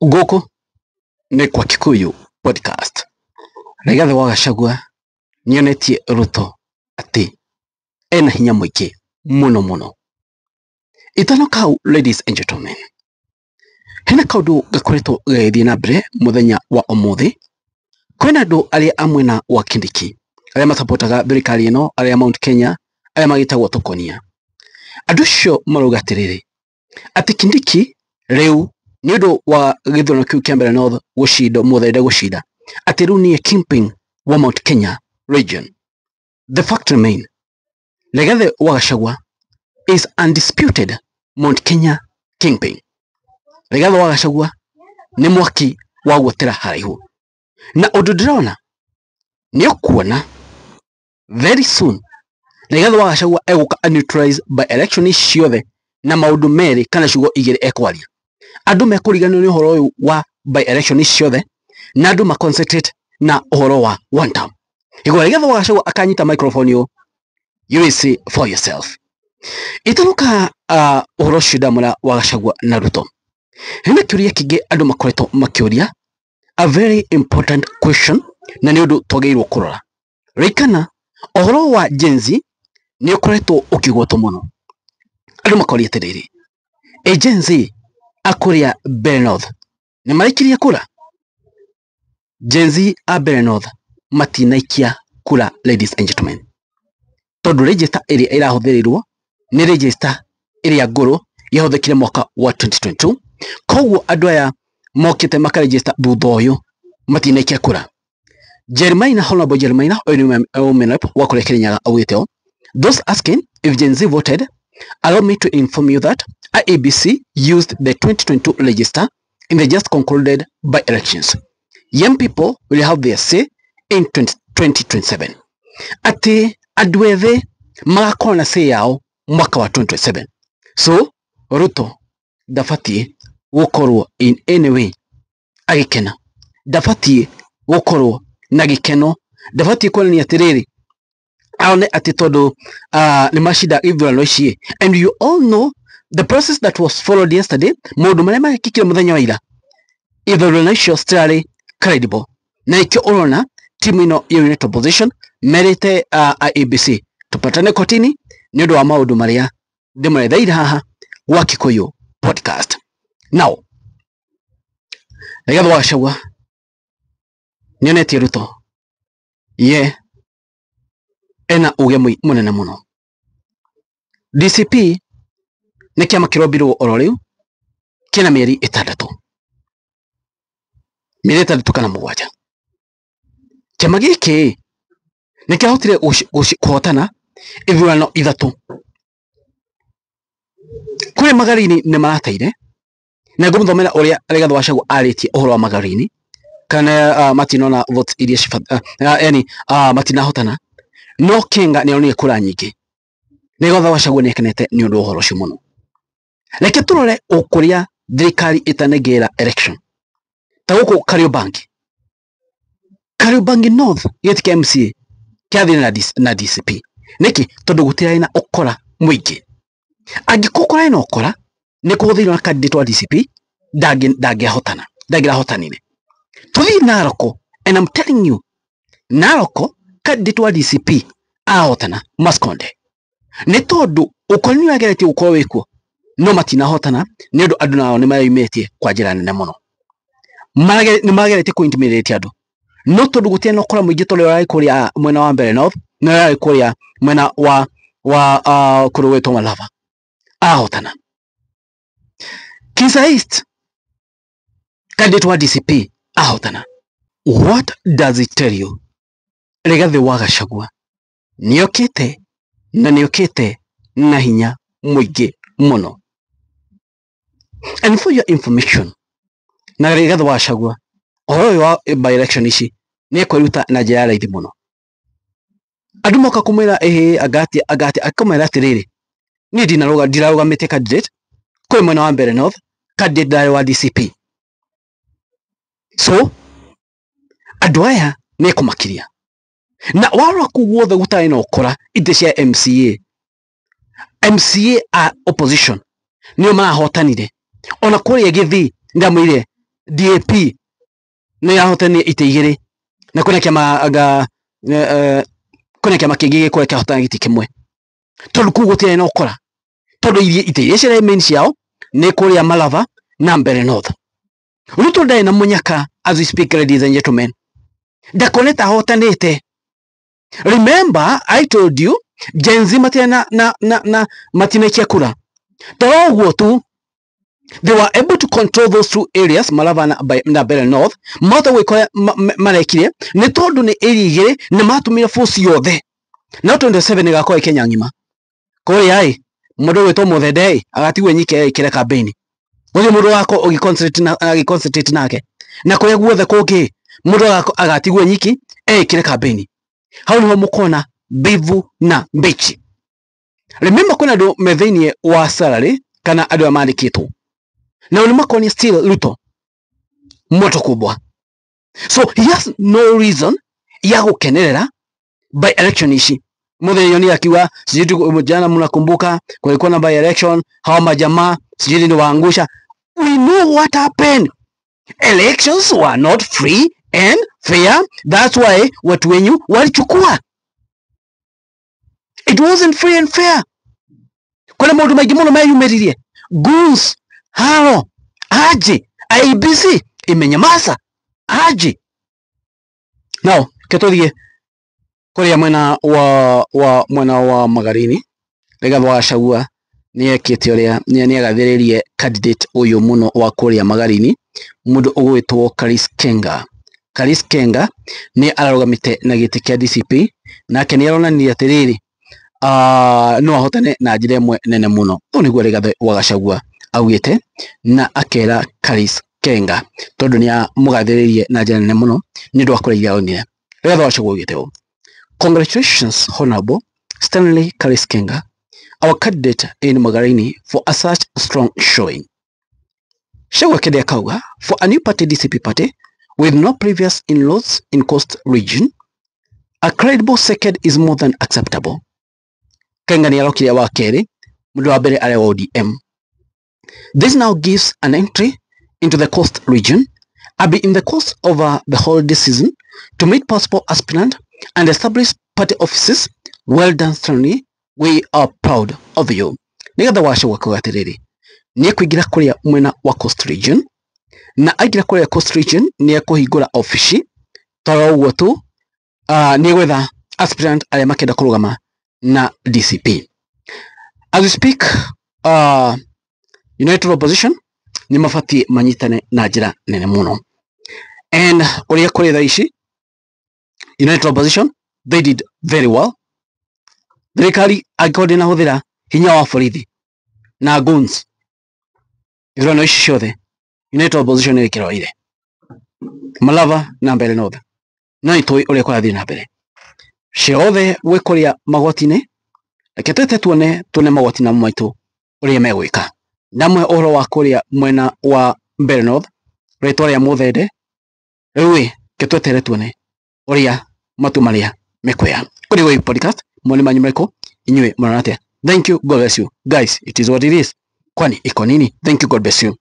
Gũkũ nĩ kwa Kikuyu Podcast. Rigathĩ wa Gachagua nĩonetie Ruto atĩ ena hinya mũingĩ mũno mũno. Itanoka hau, ladies and gentlemen, hena kaũndũ gakoretwo gagĩthiĩ na mbere mũthenya wa ũmũthĩ. Kwĩna andũ arĩa a mwena wa Kindiki, arĩa masapotaga thirikari ĩno, arĩa Mount Kenya, arĩa magĩtagwo Tokonia. Andũ acio marauga atĩrĩrĩ, atĩ Kindiki rĩu nĩ ũndũ wa gĩthurano kĩu kĩa Mbeere North gũcindwo, Muthende gũcinda, atĩ rĩu nĩye kingpin wa Mount Kenya region. The fact remain, Rigathĩ wa Gachagua is undisputed Mount Kenya kingpin. Rigathĩ wa Gachagua nĩ mwaki wa guotera haraihu, na ũndũ ndĩrona nĩ ũkuona very soon Rigathĩ wa Gachagua egũka a neutralize by election ciothe na maũndũ merĩ kana ciugo igĩrĩ ekwaria. Andũ mekũriganĩrwo nĩ ũhoro ũyũ wa by election ciothe na andũ ma concentrate na ũhoro wa one term. Hĩgo Rigathĩ wa Gachagua akanyita microphone ũyũ, you will see for yourself. Itanoka ũhoro ũcio ndamwĩra wa Gachagua na Ruto, hena kĩũria kĩngĩ andũ makoretwo makĩũria, a very important question, na nĩ ũndũ twagĩrĩirwo kũrora. Ririkana ũhoro wa Gen Z nĩ ũkoretwo ũkĩgwetwo mũno. Andũ makoria atĩrĩrĩ, ĩ Gen Z a kũrĩa Mbeere North nĩ maraikirie kura? Gen Z a Mbeere North matinaikia kura, ladies and gentlemen, tondũ register ĩrĩa ĩrahũthĩrirwo nĩ register ĩrĩa ngũrũ yahũthĩkire mwaka wa 2022. Koguo andũ aya mokĩte makaregister thutha ũyũ matinaikia kura. Jeremiah, Honorable Jeremiah, ũyũ nĩ women rep wa kũrĩa Kirinyaga, augĩte ũũ: "Those asking if Gen Z voted, allow me to inform you that IEBC used the 2022 register in the just concluded by elections. Young people will have their say in 20, 2027." Atĩ andũ ethĩ magakorwo na say yao mwaka wa 2027. So Ruto ndabatiĩ gũkorwo in any way agĩkena, ndabatiĩ gũkorwo na gĩkeno, ndabatiĩ kuonania atĩrĩrĩ aone atĩ tondũ nĩ macinda ithurano ici. And you all know the process that was followed yesterday, maũndũ marĩa marekĩkire mũthenya wa ira, ithurano icio citirarĩ credible, na nĩkĩo ũrona timu ĩno ya United Opposition merĩte IEBC tupatane kotini nĩ ũndũ wa maũndũ marĩa ndĩmũretheire haha gwa Kikuyu Podcast. Now Rigathĩ wa Gachagua nĩonetie Ruto ye ena uge mũnene mũno. DCP nĩ kĩama kĩrombirwo oro rĩu, kĩna mĩeri 6, mĩeri 6 kana 7. Kĩama gĩkĩ nĩ kĩahotire kũhotana ithurano ithatũ. Kũrĩ Magarini nĩ marateire, na ngũmũthomera ũrĩa Rigathĩ wa Gachagua arĩtie ũhoro wa Magarini kana matinona votes iria yani matinahotana, no Kenga nĩ onire kura nyingĩ. Rigathĩ wa Gachagua nĩ akenete nĩ ũndũ wa ũhoro ũcio mũno. Reke tũrore o kũrĩa thirikari ĩtanengera election, ta gũkũ Kariobangi, Kariobangi North, gĩtĩ kĩa MCA kĩrathire na DCP. Nĩkĩ? Tondũ gũtirarĩ na ũkora mũingĩ. Angĩkorwo kũrarĩ na ũkora nĩ kũhũthĩirwo na candidate wa DCP, ndangĩahotana, ndangĩrahotanire. Tũthiĩ Narok, and I'm telling you, Narok candidate wa DCP ahotana, Maskonde, nĩ tondũ ũkora nĩ ũrageretie gũkorwo wĩkuo, no matinahotana nĩ ũndũ andũ nao nĩ mareyumĩrĩtie kwa njĩra nene mũno. Nĩ mageretie kũ intimidate andũ, no tondũ gũtirĩ na ũkora mũingĩ tondũ ũrarĩ kũrĩa mwena wa Mbeere North na ũrarĩ kũrĩa mwena wa kũrĩa gwĩtwo Malava, ahotana. Kisa East, candidate wa DCP ahotana. What does it tell you? Rigathĩ wa Gachagua nĩokĩte na nĩokĩte na hinya mũingĩ mũno. And for your information, na Rigathĩ wa Gachagua ũhoro ũyũ wa by election ici nĩ ekwĩruta na njĩra ya raithi mũno. Andũ moka kũmwĩra ĩhĩ angati angati, akamwĩra atĩrĩrĩ, niĩ ndirarũgamĩtie candidate kũrĩ mwena wa Mbeere North, candidate ndarĩ wa DCP, so andũ aya nĩ ekũmakiria. Na warora kũu guothe gũtarĩ na ũkora, itĩ cia MCA, MCA a opposition nĩo marahotanire. Ona kũrĩa Gĩthii ndamwĩrire. DAP nĩ yahotania itĩ igĩrĩ na kwĩna kĩama anga kwĩna kĩama kĩngĩ gĩkũrĩa kĩahotana gĩtĩ kĩmwe tondũ kũu gũtirĩ na ũkora tondũ itĩ iria ciarĩ main ciao nĩ kũrĩa Malava na Mbeere North. Ruto ndarĩ na mũnyaka as we speak, ladies and gentlemen, ndakonete ahotanĩte. Remember I told you Gen Z matirĩ na matinaikia kura toro ũguo tu. They were able to control those two areas, Malava na Mbeere North. Mahota gwĩka marekire nĩ tondũ nĩ area igĩrĩ nĩ matũmire force yothe no 27 ĩgakorwo Kenya ng'ima. Kũrĩa ĩ mũndũ ũgwĩtwo Mũthende ĩ agatigwo nyike ĩkĩre campaign gũtirĩ mũndũ ũgakorwo ũgĩ concentrate nake na kũrĩa guothe kũngĩ mũndũ agatigwo nyiki ekĩre campaign. Hau niho mũkona mbivu na mbichi. Remember kwĩna andũ me thĩinĩ wa salary kana andũ arĩa mandĩkĩtwo na nĩ makonia still Ruto moto kubwa, so he has no reason ya gũkenerera by election ici. Mũthenya ni akiwa sijui jana, mnakumbuka kulikuwa na by election, hawa majamaa sijui ni waangusha. We know what happened. Elections were not free and fair, that's why watu wenyu walichukua. It wasn't free and fair. Kuna maũndũ maingĩ mũno meyumĩririe, goons haro aje IEBC imenyamaza aje. Now ketũthiĩ kũrĩa mwena wa mwena wa Magarini. Rigathi wa Gachagua nĩ ekĩte ũrĩa nĩ agathĩrĩrie candidate ũyũ mũno wa kũrĩa Magarini, mũndũ ũgwĩtwo Karis Kenga. Karis Kenga nĩ ararũgamĩte na gĩtĩ kĩa DCP nake nĩ aronanirie atĩrĩrĩ, no ahotane na njĩra ĩmwe nene mũno. Ũũ nĩguo Rigathi wa Gachagua augĩte na akera Karis Kenga tondũ nĩ amũgathĩrĩirie na njĩra nene mũno nĩ ũndũ wa kũrĩa iria onire. Rigathi wa Gachagua augĩte ũũ: "Congratulations, Honorable Stanley Karis Kenga, our candidate in Magarini, for a such strong showing." Gachagua Kede akauga, "For a new party, DCP party, with no previous inroads in Coast region, a credible second is more than acceptable." Kenga nĩ arokire wa kerĩ, mũndũ wa mbere arĩ wa ODM. "This now gives an entry into the Coast region. I'll be in the coast over the holiday season to meet possible aspirant and establish party offices. Well done, Stanley. We are proud of you." Nĩgetha wacagua kuga atĩrĩrĩ, nĩ ekũingĩra kũrĩa mwena wa Coast region na aingĩra kũrĩa Coast region nĩ ekũhingũra ofici toro ũguo tu, nĩ egwetha aspirant arĩa makenda kũrũgama na DCP. As we speak, United Opposition nĩ mabatiĩ manyitane na njĩra nene mũno, and ũrĩa kũrĩ thaa ici United Opposition, they did very well. Thirikari angĩkorwo ndĩnahũthĩra hinya wa borithi na guns ithurano ici ciothe, United Opposition nĩ ĩkĩroire Malava na Mbeere North, no nĩ tũĩ ũrĩa kũrathiĩ na mbere ciothe gwĩ kũrĩa magoti-inĩ. Reke twete tuone magoti namo maitũ ũrĩa megwĩka. Ndamũhe ũhoro wa kũrĩa mwena wa Mbeere North rĩtwa rĩa Mũthende. Rĩu ĩ reke twetere tuone ũrĩa matua marĩa mekuoya. Kũrĩ Wave Podcast, mawoni manyu marĩkũ? Inyuĩ mũrona atĩa? Thank you, God bless you guys. It is what it is, kwani iko nini? Thank you, God bless you.